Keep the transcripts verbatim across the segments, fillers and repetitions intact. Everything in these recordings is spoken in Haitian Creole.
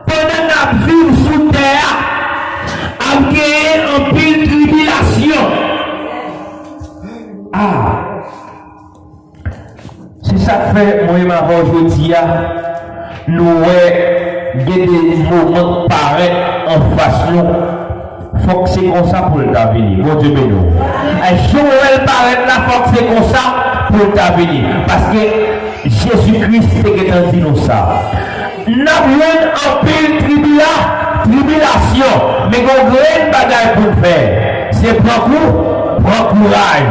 Pandan n ap viv sou tè a, ap genyen anpil tribilasyon. Ah! Se sa k fè mwen menm avè w jodi a, nou wè gen de moman k parèt anfas nou. Fòk se konsa pou l ta vini. Bondye beni w. Ay, jan w wè l parèt la, fòk se konsa pou l ta vini. Paske Jezi Kris te gentan di nou sa. N ap jwenn anpil tribila, tribilasyon, men gen yon grenn bagay pou n fè. Se pran kou, pran kouraj.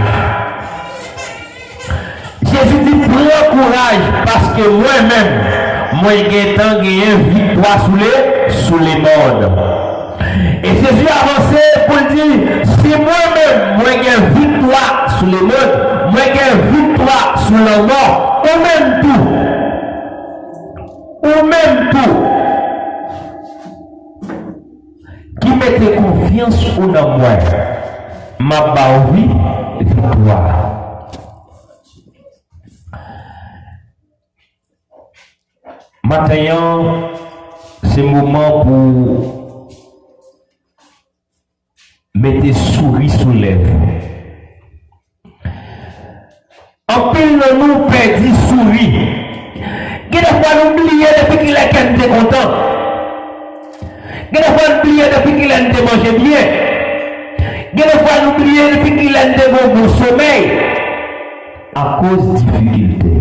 Jezi di, pran kouraj, paske mwen menm, mwen gentan genyen viktwa sou le, sou lemonn. E Jezi avanse pou l di, si mwen menm, mwen gen viktwa sou lemonn, mwen gen viktwa sou lanmò, ou menm tou. Ou menm tou. Ki mete konfyans ou nan mwen, m ap ba w vi, viktwa. Maten an, se moman pou mete souri sou lèv. Anpil nan nou pèdi souri. Gen de fwa nou bliye depi kilè kè n te kontan. Gen de fwa n bliye depi kilè n te manje byen. Gen de fwa nou bliye depi kilè n te gen yon bon somèy. Akoz difikilte,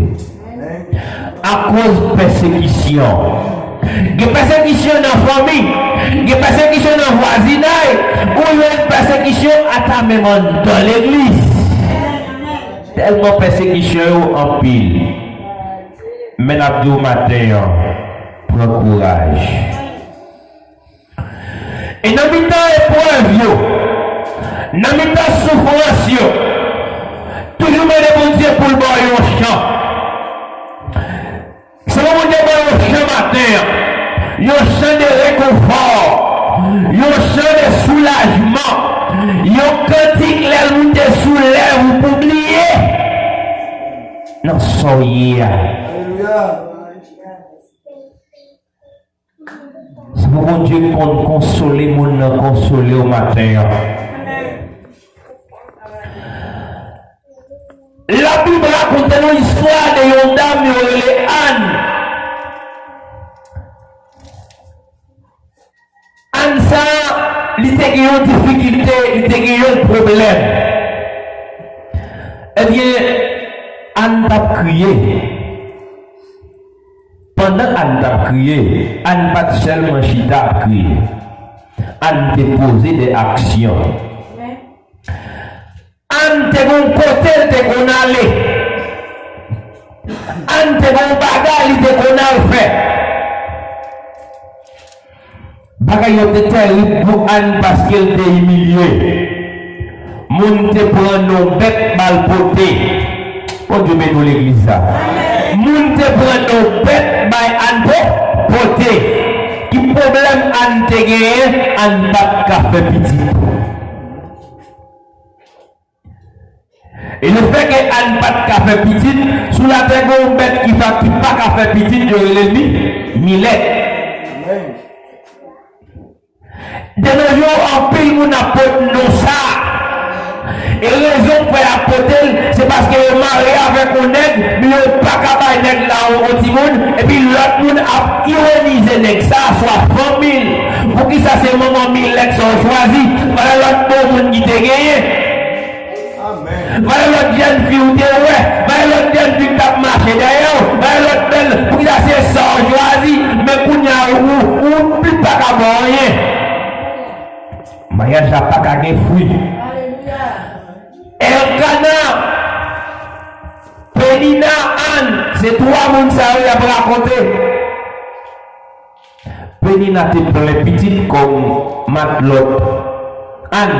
akoz pèsekisyon. Gen pèsekisyon nan fanmi, gen pèsekisyon nan vwazinay, ou jwenn pèsekisyon ata menm anndan legliz. Tèlman pèsekisyon yo anpil. Men n ap di w maten an, pran kouraj. E nan mitan eprèv yo, nan mitan soufrans yo, toujou mande Bondye pou l ba w yon chan. Se pou Bondye ba w yon chan maten an, yon chan de rekonfò, yon chan de soulajman, yon kantik lè l moute sou lèv ou pou bliye nan sa w ye a. Alelouya. Se pou Bondye konn konsole moun nan konsole w maten an. Labib rakonte nou istwa de yon dam yo rele Ann. Ann sa, li te gen yon difikilte, li te gen yon pwoblèm. Ebyen, Ann t ap kriye. Pandan Ann t ap kriye, Ann pa t sèlman chita ap kriye. Ann te poze de aksyon. Ann te gen yon kote l te konn ale. Ann te gen yon bagay li te konn al fè. Bagay yo te tèrib pou Ann paske l te imilye. Moun te pran non bèt ba l pote. Bondye beni w legliz la. Moun te pran non bèt bay Ann pou pote. Ki pwoblèm Ann te genyen? Ann pa t ka fè pitit. E lefètke Ann pa t ka fè pitit, sou latè gen yon bèt ki fa, ki pa ka fè pitit, yo rele l mi, milèt. De nos jours, anpil moun ap pot non sa a. E rezon k fè y ap pote l, se paske yo marye avèk yon nèg, men yo pa ka bay nèg la yon, yon timoun, epi lòt moun ap ironize nèg sa a, swa fanmi l. Poukisa se manman milèt sa w chwazi? Valè lòt bon moun ki te genyen. Valè lòt jèn fi ou te wè, valè lòt jèn fi k t ap mache dèyè w, valè lòt bèl, poukisa se sa w chwazi, men kounye a ou, ou, ou pi pa ka ba w anyen. Maryaj la pa ka gen fwi. Elkana, Penina, Ann, se twa moun sa yo y ap rakonte. Penina te plen pitit kòm matlòt Ann.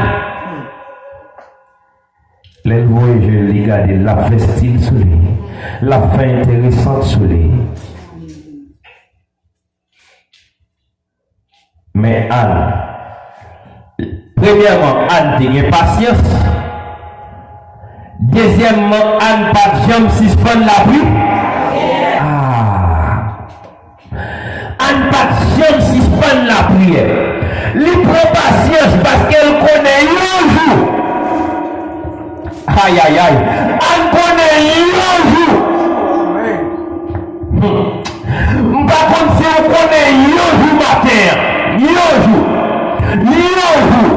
Lè l voye je l, li gade l, l ap fè stil sou li. L ap fè enteresant sou li. Men Ann, premyèman, Ann te gen pasyans. Dezyèmman, Ann pa t janm sispann lapri. Ah! A Ann pa t janm sispann lapriyè. Li pran pasyans paske l konnen yon jou. Ayayay. Ann konnen yon jou. Hmm. M pa konn si w konnen yon jou maten an. Yon jou. Yon jou.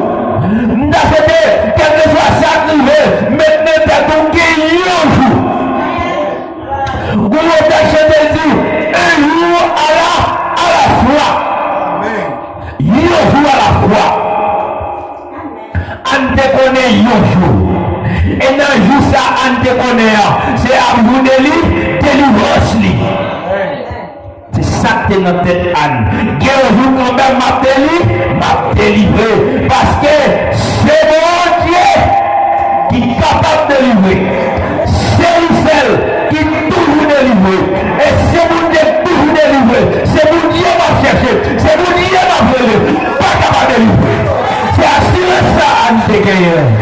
M ta swete, kèlkeswa sa k rive, met nan tèt ou gen yon jou. Gon lòt tèks chante di, un jour à la, à la fois. Yon jou alafwa. Ann te konnen yon jou. E nan jou sa Ann te konnen an, se ap jou de li, delivrans li. Se sa k te nan tèt Ann. Gen yon jou kanmenm m ap deli, m ap delivre. Paske se Bondye ki kapab delivre. Se li sèl ki toujou delivre. E se Bondye k toujou delivre. Se Bondye m ap chèche. Se Bondye m ap rele. Pa ka pa delivre. Se asirans sa Ann te genyen.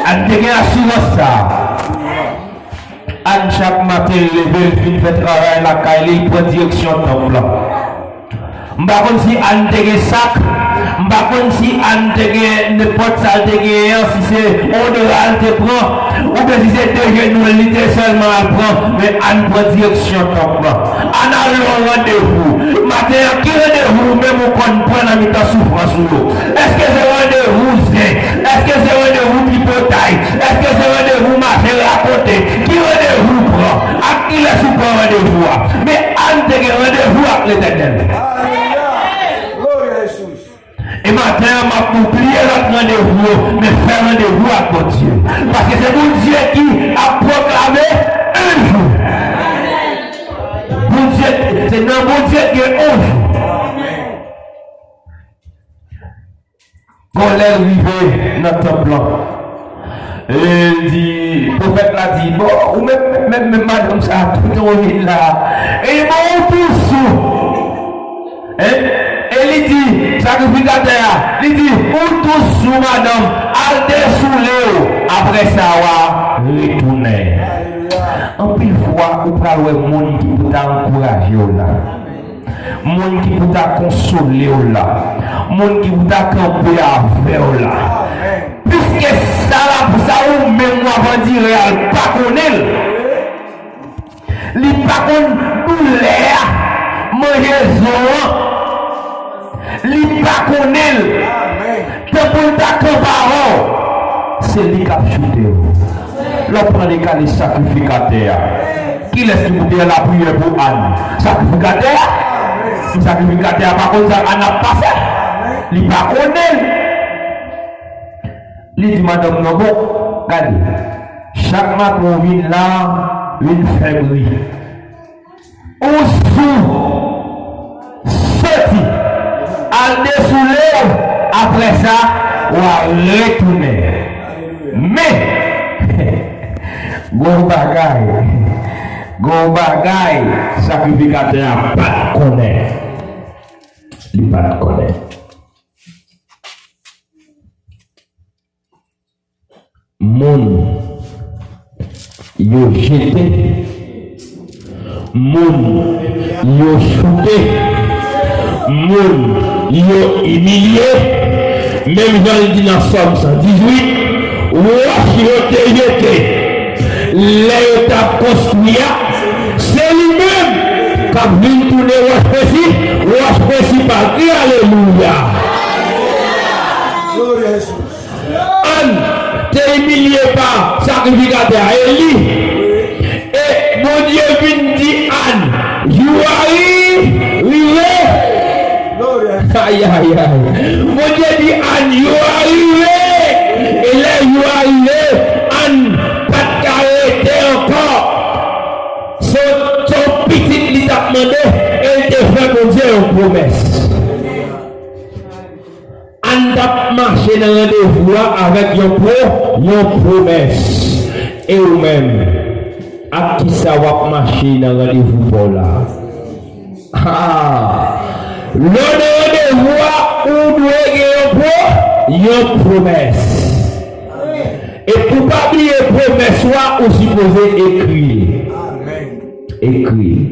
Ann te gen asirans sa. Ann chak maten l leve, l fin fè travay lakay li, l pran direksyon tanp lan. M pa konn si Ann te gen sak, m pa konn si Ann te gen nenpòt sa l te genyen an, si se yon dra l te pran, oubyen si se de jenou l li te sèlman al pran, men Ann pran direksyon tanp lan. Ann al nan yon randevou. Maten an, ki randevou ou menm ou konn pran nan mitan soufrans ou yo? Èske se randevou zen? Èske se randevou tripotay? Èske se randevou mache rakonte? Ki randevou w pran? Ak kilès ou pran randevou a? Men Ann te gen randevou ak Letènèl. Alelouya! Glorya Jezi! E maten an, m ap oubliye lòt randevou yo, men fè randevou ak Bondye. Paske se Bondye ki ap pwoklame yon jou. Bondye, se nan Bondye gen yon jou. Gon lè l rive nan tanp lan. E l di, pwofèt la di, bon, ou menm, menm, menm madanm sa a, tout ou vin la. E bon, ou tou sou. Hein? E li di, sakrifikatè a, li di, ou tou sou, madanm, al desoule w, apre sa w a retounen. Anpil fwa, ou pral wè moun ki pou ta ankouraje w la. Moun ki pou ta konsole w la. Moun ki pou ta kanpe avè w la. Piske sa la, sa ou menm w ap andire a, l pa konnen l. Li pa konn doulè a, manjezon an. Li pa konnen l. Tan pou l ta kanpe avè w, se li k ap choute w. Lè w pran le ka de sakrifikatè a, kilès ki pou te lapriyè pou Ann? Sakrifikatè a? Men sakrifikatè a pa konn sa Ann ap pase. Li pa konnen l. Li di madanm nan, bon, gade, chak maten w vin la, vin fè bri. Ou sou, soti, al desoule w, apre sa, w a retounen. Men, gon bagay, gon bagay, sakrifikatè a pa t konnen. Li pa t konnen. Moun yo jete, moun yo choute, moun yo imilye. Menm jan l di nan Sòm san dizuit, wòch yo te jete lè yo t ap konstwi a, se li menm k ap vin tounen wòch prensip, wòch prensipal. Kri alelouya! Ann te imilye pa sakrifikatè a, Eli. E Bondye vin di Ann, jou a ri-, rive. Ayayay. Bondye di Ann, jou a rive. E lè jou a rive, Ann pa t ka rete ankò. Se, se yon pitit li t ap mande, e l te fè Bondye yon pwomès. Ann t ap mache nan randevou a avèk yon pwo-, yon pwomès. E ou menm, ak ki sa w ap mache nan randevou pa w la? Ah! Lè w nan randevou a, ou dwe gen yon pwo-, yon pwomès. E pou w pa bliye pwomès ou a, ou sipoze ekri l. Ekri l.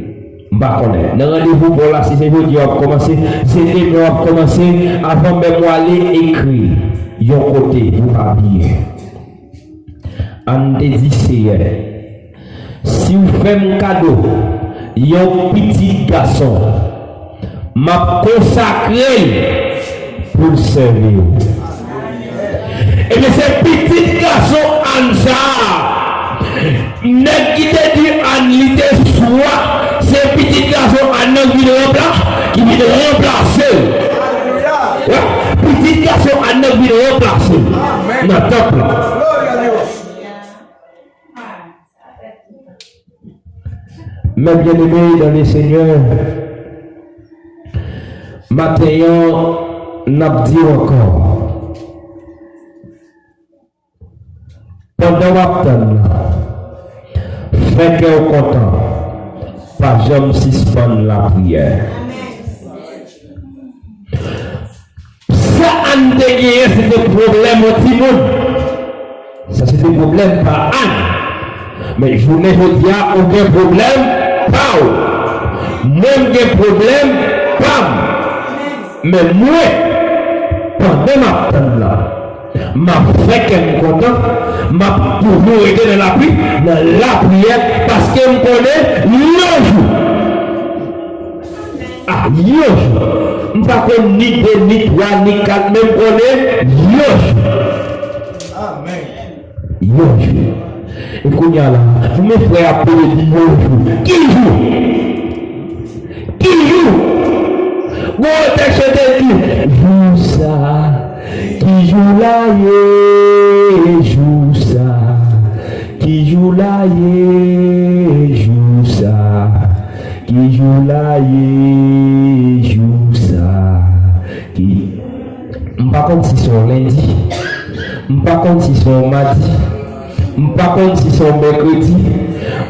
M pa konnen. Nan randevou pa w la, si se jodi a w ap kòmanse, se demen w ap kòmanse, avan menm w ale, ekri yon kote pou w pa bliye. Ann te di, Seyè, si w fè m kado yon pitit gason, m ap konsakre l pou l sèvi w. Ebyen, se pitit gason Ann sa a. Nèg ki te di Ann, li te swa, se pitit gason Ann nan ki vin ranpla-, ki vin ranplase l. Wi, pitit gason Ann nan ki vin ranplase l nan tanp lan. Mes bien-aimés dans le Seigneur, maten an, n ap di w ankò, pandan w ap tann nan, fè kè w kontan, pa janm sispann lapriyè. Sa Ann te genyen, se te pwoblèm yon timoun. Sa se te pwoblèm pa Ann. Men jounen jodi a, ou gen pwoblèm pa w. Mwen, m gen pwoblèm pa m. Men mwen, pandan m ap tann nan, m ap fè kè m kontan, m ap toujou rete nan lapri, nan lapriyè, paske m konnen yon jou, a, yon jou. M pa konn ni de, ni twa, ni kat, men m konnen yon jou. Amèn. Yon jou. E kounye a la, pou men frè ap pede di yon jou. Ki jou? Ki jou? Gon tèks yo te di, jou sa, ki jou la ye, jou sa, ki jou la ye, jou sa. Ki jou la ye, jou sa? Ki, m pa konn si se yon lendi, m pa konn si se yon madi, m pa konn si se yon mèkredi,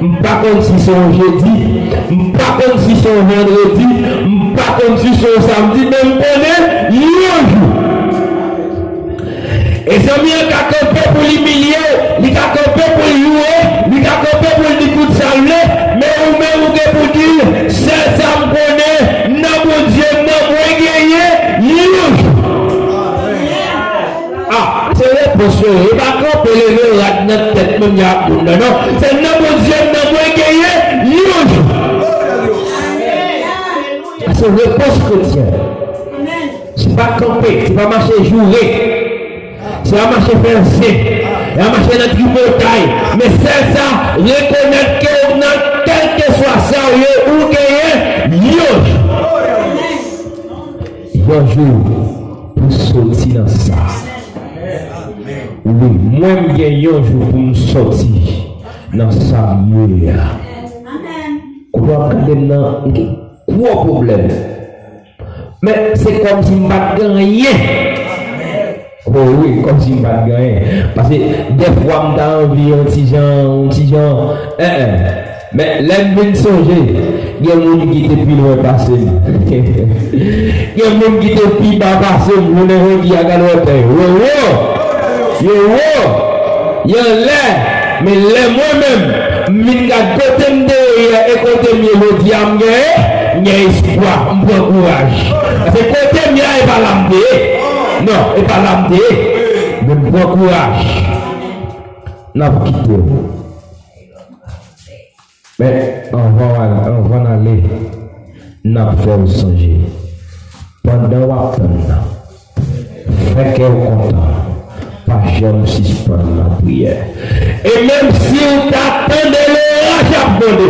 m pa konn si se yon jedi, m pa konn si se yon vandredi, m pa konn si se yon samdi, men m konnen yon jou. E zanmi an ka kanpe pou l imilye w, li ka kanpe pou l joure, li ka kanpe pou l di tout sa l vle, men ou menm ou gen pou di l, sèl sa m konnen, nan Bondye m nan mwen genyen yon jou. A, se repons yo ye, e pa kanpe leve rad nan tèt moun y ap moun nan, non. Se nan Bondye m nan mwen genyen yon jou. Sa se repons kretyen. Se pa kanpe, se pa mache joure. Se pa mache fè zen, se pa mache nan tripotay. Men sèl sa, rekonèt ke w nan kèlkeswa sa w ye, ou genyen yon jou. Yon jou pou soti nan sa. Wi, mwen m gen yon jou pou m soti nan sa m ye a. Kote w ap gade m nan, m gen gwo pwoblèm. Men se kòmsi m pa t gen anyen. O wi, kòmsi m pa t gen anyen. Paske dèfwa m ta anvi yon ti jan, yon ti jan, en, en. Men lè m vin sonje, gen moun ki te pi lwen pase m. Gen moun ki te pi ba pase m, jounen jodi a gade wotè yo. Yo wo! Yo wo! Yo anlè! Men lè mwen menm, m vin gad kote m te ye yè e kote m ye jodi a, m genyen, m gen espwa, m pran kouraj. Paske kote m ye a, e pa la m te ye. Non, e pa la m te ye. Men m pran kouraj. N ap kite w. Men, anvan w al-, anvan n ale, n ap fè w sonje. Pandan w ap tann nan, fè kè w kontan. Pa janm sispann lapriyè. E menm si w ta tande loraj ap gwonde,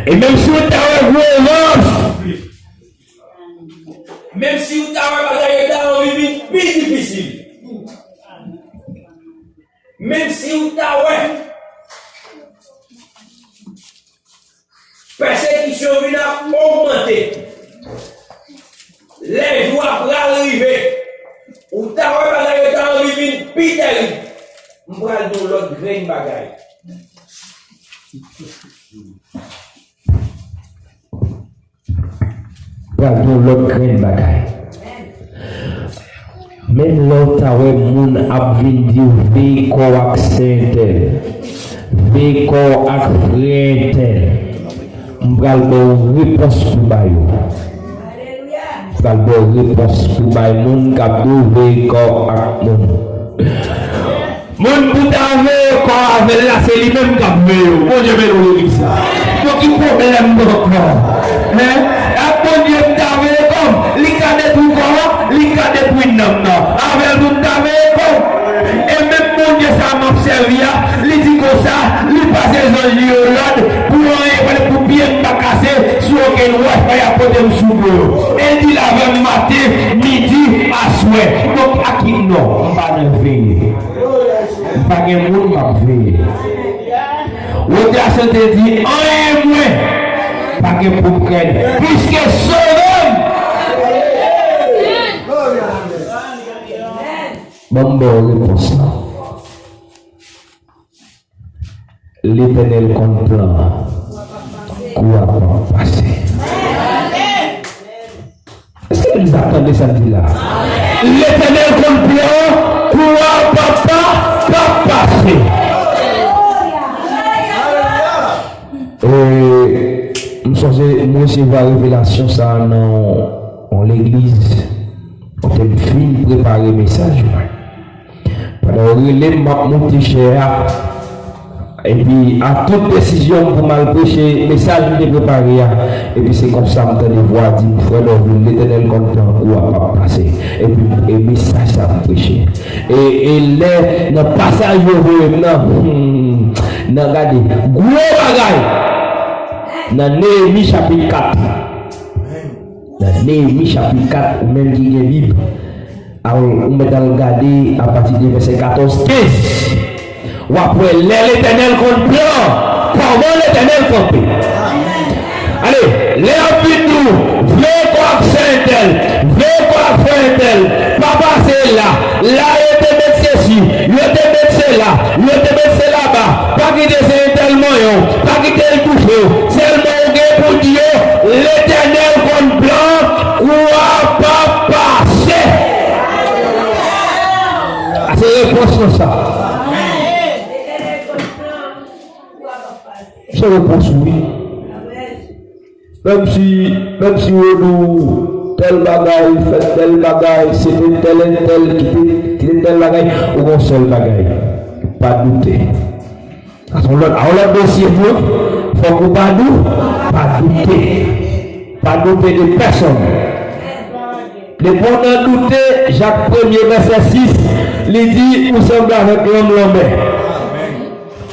e menm si w ta wè gwo van, menm si w ta wè bagay yo ta anvi vin pi difisil, menm si w ta wè pèsekisyon vin ap ogmante, lè jou a pral rive, ou ta wè bagay yo ta anvi vin pi tèrib, m pral di w lòt grenn bagay. Pral gen yon lòt grenn bagay. Menm lè w ta wè moun ap vin di w veye kò w ak sè entèl, veye kò w ak frè entèl, M pral ba w repons pou ba yo. M pral ba w repons pou bay moun k ap di w veye kò ak moun. Moun pou ta veye kò avè l la, se li menm k ap veye w. Bondye beni w legliz la. Bon, ki pwoblèm nou ankò? Hein? Ak Bondye m ta veye kò m, li ka detwi kò a, li ka detwi nanm nan. Avè l pou m ta veye kò m. E menm Bondye sa a m ap sèvi a, li di konsa, li pase zanj li yo lòd pou anyen, pou pye m pa kase sou okenn wòch, pa y ap pote m sou do yo. E l di l avè m maten, midi, aswè. Donk, a ki non? M pa nan veye. M pa gen moun m ap veye. Wotè a sante di, anyen mwen pa gen pou m krèn, piske sove m. Ban m ba w repons lan. Letènèl konn plan an. Kou a p ap pase. Èske legliz la tande sa m di la? Letènèl konn plan an, kou a p ap pa, p ap pase. E, m sonje, m resevwa revelasyon sa a nan yon legliz, kote m fin prepare mesaj mwen. Pandan yo rele m, m ap monte chè a. Epi, a tout desizyon m pou m al preche mesaj m te prepare a, epi se konsa m tande vwa di m, Frè Dorvil, Letènèl konn plan kou a p ap pase. Epi, e mesaj sa m preche. E, e lè, nan pasaj yo voye m nan, hmm, nan gade, gwo bagay! Nan Neyemi chapit kat. Nan Neyemi chapit kat, ou menm ki gen Bib, al, ou mèt al gade apati de vèsè katòz, kenz. W ap wè lè Letènèl konn plan, kòman Letènèl kanpe. Ale, lè y ap vin di w, veye kò ak sè entèl, veye kò ak frè entèl, pa pase la, la yo te met sesi, yo te met sela, yo te met sela ba, pa kite sè entèl manyen w, pa kite l touche w, sèlman ou gen pou di yo, Letènèl konn plan, kou a p ap pase. A se repons lan sa. Se repons ou wi. Menm si, menm si yo di w tèl bagay, fè tèl bagay, se te tèl entèl ki te, ki te tèl bagay, ou gon sèl bagay. Pa doute. Sa se yon lòt, a yon lòt dosye tou, fòk ou pa dou, pa doute. Pa doute de pèsonn. Depi w nan doute, Jak premye vèsè sis, li di, ou sanble avèk lanm lanmè.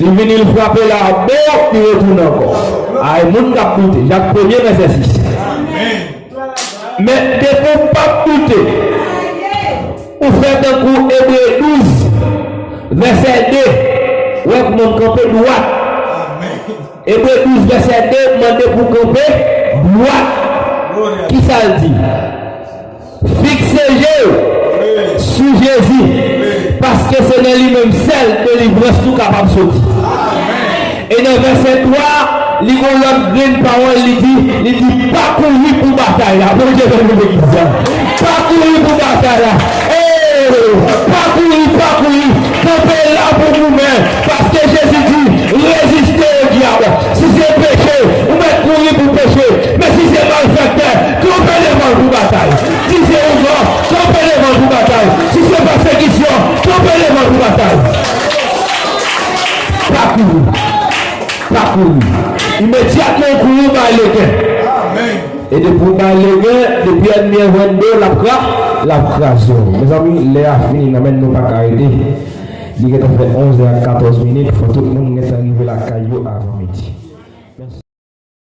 Li vini, li frape la, bon, li retounen ankò. Ay, moun k ap doute, Jak premye vèsè sis. Men, depi w p ap doute, ou fè tankou Ebre douz, vèsè de, ou wè kòman m kanpe dwat. Ebre douz, vèsè de, mande pou w kanpe dwat. Kisa l di? Fikse je w sou Jezi, paske se nan li menm sèl delivrans nou kapab soti. E nan vèsè twa, li gon lòt grenn pawòl, li di, li di, pa kouri pou batay la. Bondye beni legliz la. Pa kouri pou batay la. Ey, pa kouri, pa kouri. Kanpe la pou goumen, paske Jezi di, reziste o dyab. Si se peche, ou mèt kouri pou peche. Men si se malfektè, kanpe devan l pou batay. Si se ouvè, kanpe devan l pou batay. Si se pèsekisyon, kanpe devan l pou batay. Pa kouri. Pa kouri. Imedyatman w kouri, w bay legen. E depi w bay legen, depi ènmi an jwenn de w, l ap kra-, l ap kraze w. Mezanmi, lè a fini, nan men nou pa ka rete. Li gentan fè onz è ak katòz minit, fò tout moun gentan rive lakay yo avan midi.